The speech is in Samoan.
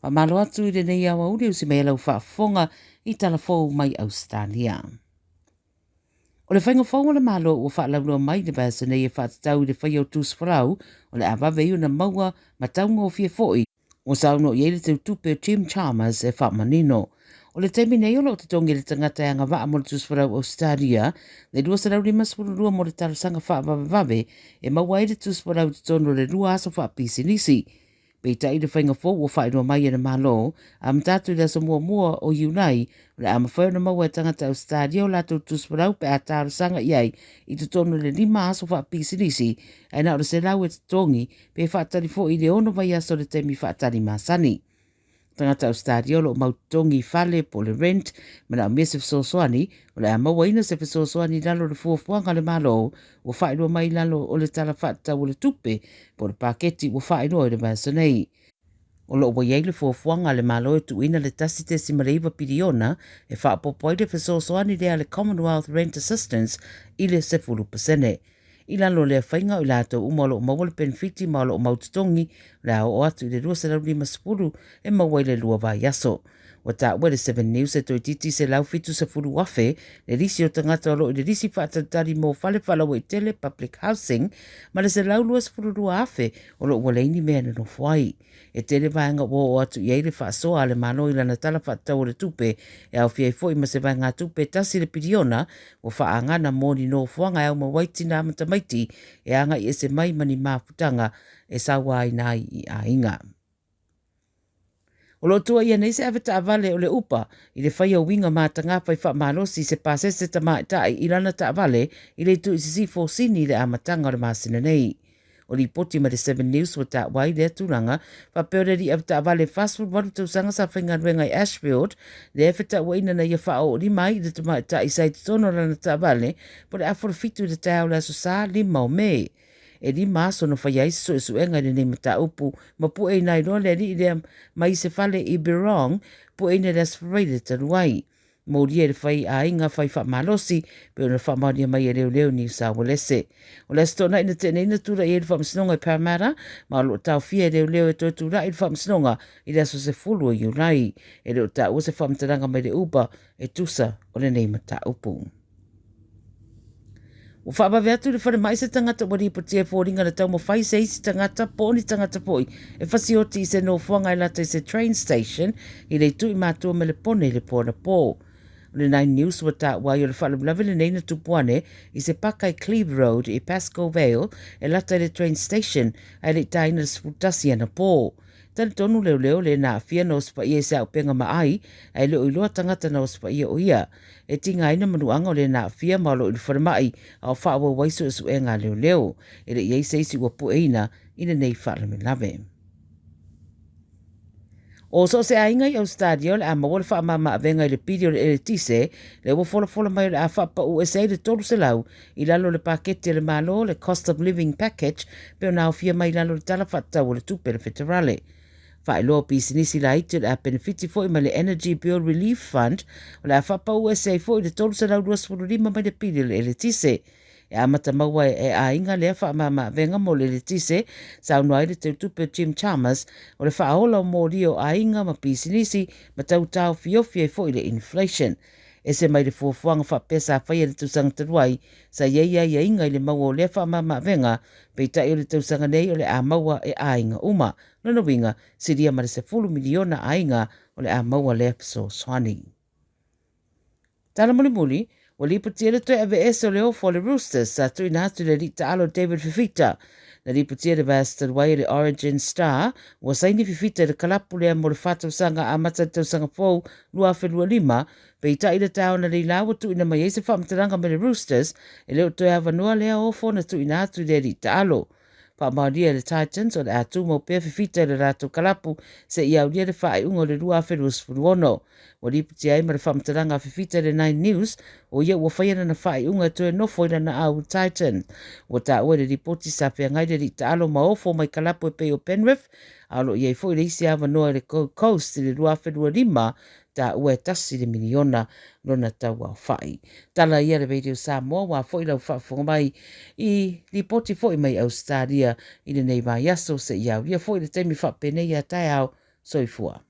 Faamalo atu i lenei aoauli usi mai lau faafofoga i tala fou mai Ausetalia. O le faiga fou a le Malo ua faalauiloa mai i le vaiaso nei e faatatau i le faia o tusi folau o le a vave ai ona maua ma taugofie foi, ua saunoa i ai le teutupe o Jim Chalmers e faamanino. O le taimi nei o lo o totogi e le tagata e agavaa mo le tusi folau Ausetalia le 252 mo le talosaga faavavevave e maua ai le tusi folau i totonu o le 2 aso faapisinisi. Peitai le faiga fou ua faailoa mai e le Malo, amata atu i le aso muamua o Iulai, o le a mafai ona maua e tagata Ausetalia o latou tusifolau pe a talosaga i ai i totonu o le 5 aso faapisinisi, ae na o le 100 e totogi pe faatali foi i le 6 vaiaso o le taimi faatali masani. Tagata Ausetalia o lo o mau totogi i fale po o le rent, manaomia se fesoasoani, o le a mauaina se fesoasoani i lalo o le fuafuaga a le Malo ua faailoa mai i lalo o le Tala Faatatau o le Tupe po o le paketi ua faailoa i le vaiaso nei. O lo o ua i ai le fuafuaga a le Malo e tuuina le 1.9 piliona e faaopoopo ai le fesoasoani lea a le Commonwealth Rent Assistance i le 10%. I lalo o lea faiga, o i latou uma o lo o maua le penefiti ma o lo o mau totogi, o le a oo atu i le 250 e maua i le 2 vaiaso. Ua taua e le Seven News e toeitiiti 170,000 le lisi o tagata o lo o i le lisi faatalitali mo fale faalauaitele, public housing, ma le 122,000 o lo o ua leai ni mea e nonofo ai. E tele vaega ua oo atu i ai le faasoa a le Malo i lana Tala Faatatau o le Tupe, e aofia ai foi ma se vaegatupe e 1 le piliona ua faaagana mo ni nofoaga e aumau ai tinā ma tamaiti e agai ese mai ma ni mafutaga e sauaina ai i aiga. O lo o tuuaia nei se avetaavale o le Uber i le faia o uiga matagā fai faamalosi i se pasese tamaitai i lana taavale i le itu i sisifo o Sini i le amataga o le masina nei. O lipoti mai le Seven News ua taua ai lea tulaga faapea o le alii avetaavale 48 tausaga sa faigaluega i Ashfield lea e fetauaina na ia faaoolima ai i le tamaitai sa i totonu o lana taavale po o le afa o le 7 i le taeao o le Aso Sa 5 o Me. E 5 aso na faia ai se suesuega i lenei mataupu ma pueina ai loa le alii lea mai se fale i Birrong, pueina i le Aso Faraile talu ai. Molia i le fai aiga fai faamalosi pei ona faamaonia mai e leoleo i Niu Saualese. O le Aso Toonai na tea nei na tulai ai le faamasinoga i Parramatta ma o lo o taofia e leoleo e toe tulai i le faamasinoga i le aso 10 o Iulai. E le o taua se faamatalaga mai le Uber e tusa o lenei mataupu. Ua faavave atu i le falemai se tagata ua lipotia e foliga na taumafai se isi tagata po o ni tagata foi e fasioti i se nofoaga e lata i se train station i le itu i matua Melepone i le po anapō. O le Nine News ua taua ai o le faalavelave lenei na tupu ane i se paka i Cleve Road i Pascoe Vale e lata i le train station ae le i taina le 11 anapō. Talitonu leoleo le na aafia na osofaia i se auupega ma ai, ae le o iloa tagata na osofaia o ia. E tigaina manuaga o le na aafia ma o lo o i le falemai a o faaauau ai suesuega a leoleo. E le i ai se isi ua pueina i lenei faalavelave. O so o se aiga i Ausetalia o le a maua le faamama-avega i le pili o le eletise, lea ua folafola mai o le a faapau ese ai le 300 i lalo o le paketi a le Malo, le Cost of Living Package, pei ona aofia mai i lalo o le Tala Faatatau o le Tupe a le Feterale. Faailoa o pisinisi laiti o le a penefiti foi mai le Energy Bill Relief Fund, o le a faapau ese ai foi le 325 mai le pili o le eletise. E amata maua e aiga lea faamama-avega mo le eletise, saunoa ai le teutupe o Jim Chalmers, o le faaola o moli o aiga ma pisinisi ma tau taofiofi ai foi le inflation. Ese mai le fuafuaga faapea sa faia i le tausaga talu ai, sa i ai aiaiga i le maua o lea faamama-avega, peitai o le tausaga nei o le a maua e aiga uma. Lona uiga, silia ma le 10 miliona aiga o le a maua lea fesoasoani. Tala mulimuli, ua lipotia le toe aveese o le ofo a le Roosters sa tuuina atu i le alii taalo David Fifita. Na lipotia le vaiaso talu ai e le Origin Star, ua saini Fifita i le kalapu lea mo le 4 tausaga amata i le tausaga fou 2025, peitai i le taeao analeila ua tuuina mai ai se faamatalaga mai le Roosters e le o toe avanoa lea ofo na tuuina atu i le alii taalo. Faamaonia e le Titans o le a tumau pea Fifita i le latou kalapu seia aulia le faaiuga o le 2026. Ua lipotia ai ma le faamatalaga a Fifita i le Nine News, o ia ua faia lana faaiuga e toe nofo i lana au Titan. Ua taua i le lipoti sa feagai le alii taalo ma ofo mai kalapu e pei o Penrith, a o lo o i ai foi le isi avanoa i le Gold Coast i le 2025, taua e 1 le miliona lona tauaofai. Tala ia le Radio Samoa ua foi lau faafofoga mai i lipoti foi mai Ausetalia i lenei vaiaso seia aulia foi le taimi faapenei a taeao. Soifua.